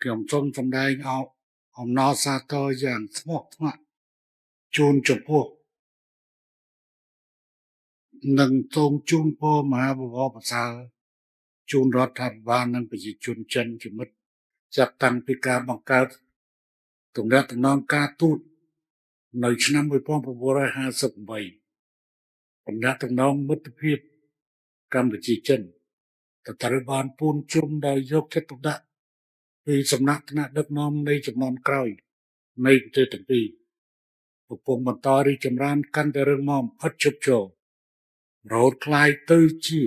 ខ្ញុំសូមសម្ដែងអរអំណរសាទរយ៉ាងស្មោះស្ម័គ្រជូនចំពោះនិងសូមជូនពរមហាបវរប្រសើរជូនរដ្ឋាភិបាលនិងប្រជាជនចិនជាមិត្តចាប់តាំងពីការបង្កើតទំនាក់ទំនងការទូតនៅឆ្នាំ1958ទំនាក់ទំនងមិត្តភាពកម្ពុជាចិនក៏ត្រូវបានពូនជុំដោយយកចិត្តទុកដាក់ពីសំណាក់ថ្នាក់ដឹកនាំនៃជំនាន់ក្រោយនៃប្រទេសទាំងពីរកំពុងបន្តរីកចម្រើនកាន់តែរឹងមាំឥតឈប់ឈររហូតក្លាយទៅជា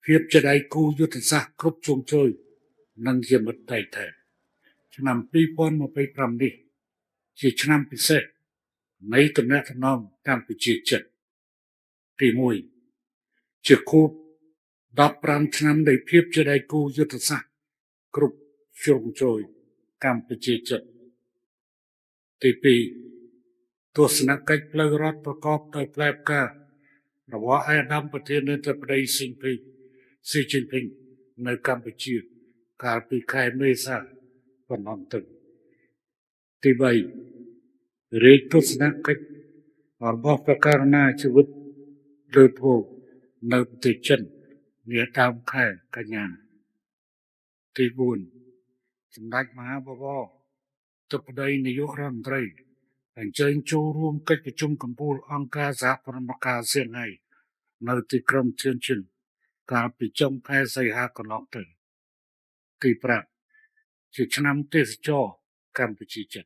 ភាពជាដៃគូយុទ្ធសាស្ត្រគ្រប់ជ្រុងជ្រោយនិងជាមិត្តតែថែឆ្នាំ2025នេះជាឆ្នាំពិសេសនៃទំនាក់ទំនងកម្ពុជាចិនទី1ជាខួប15ឆ្នាំនៃភាពជាដៃគូយុទ្ធសាស្ត្រគ្រប់ជ្រុងជ្រោយកម្ពុជាចិនទី2ទស្សនកិច្ចផ្លូវរដ្ឋប្រកបដោយផ្លែផ្ការបស់ឯកឧត្តមប្រធានាធិបតីស៊ីពីស៊ីជីនពីងនៅកម្ពុជាកាលពីខែមេសាកន្លងទៅទី3រាជទស្សនកិច្ចរបស់ប្រកាសណាជីវិតលើភពនៅប្រទេសចិននាដើមខែកញ្ញាទី4សម្ដេចមហាបវរធិបតីនាយករដ្ឋមន្ត្រីអញ្ជើញចូលរួមកិច្ចប្រជុំកំពូលអង្គការសហប្រតិបត្តិការសៀងហៃនៅទីក្រុងធៀនជិនកាលពីចុងខែសីហាកន្លងទៅទី5ជាឆ្នាំទេសចរកម្ពុជាចិន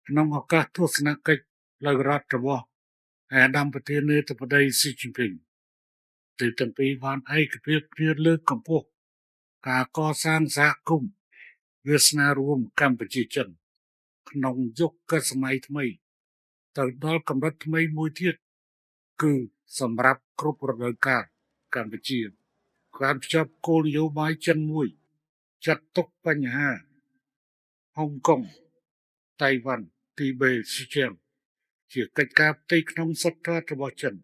ក្នុងឱកាសទស្សនកិច្ចផ្លូវរដ្ឋរបស់ឯកឧត្តមប្រធានាធិបតីស៊ីជីនពីងទីទាំងពីរបានឯកភាពគ្នាលើកកម្ពស់ការកសាងសហគមន៍វាសនារួមកម្ពុជាចិនក្នុងយុគសម័យថ្មីទៅដល់កម្រិតថ្មីមួយទៀតគឺសម្រាប់គ្រប់រដូវកាលកម្ពុជាការភ្ជាប់គោលនយោបាយចិនមួយចាត់ទុកបញ្ហាហុងកុងតៃវ៉ាន់ទីបេស៊ីជាងជាកិច្ចការផ្ទៃក្នុងសុទ្ធសាធរបស់ចិន។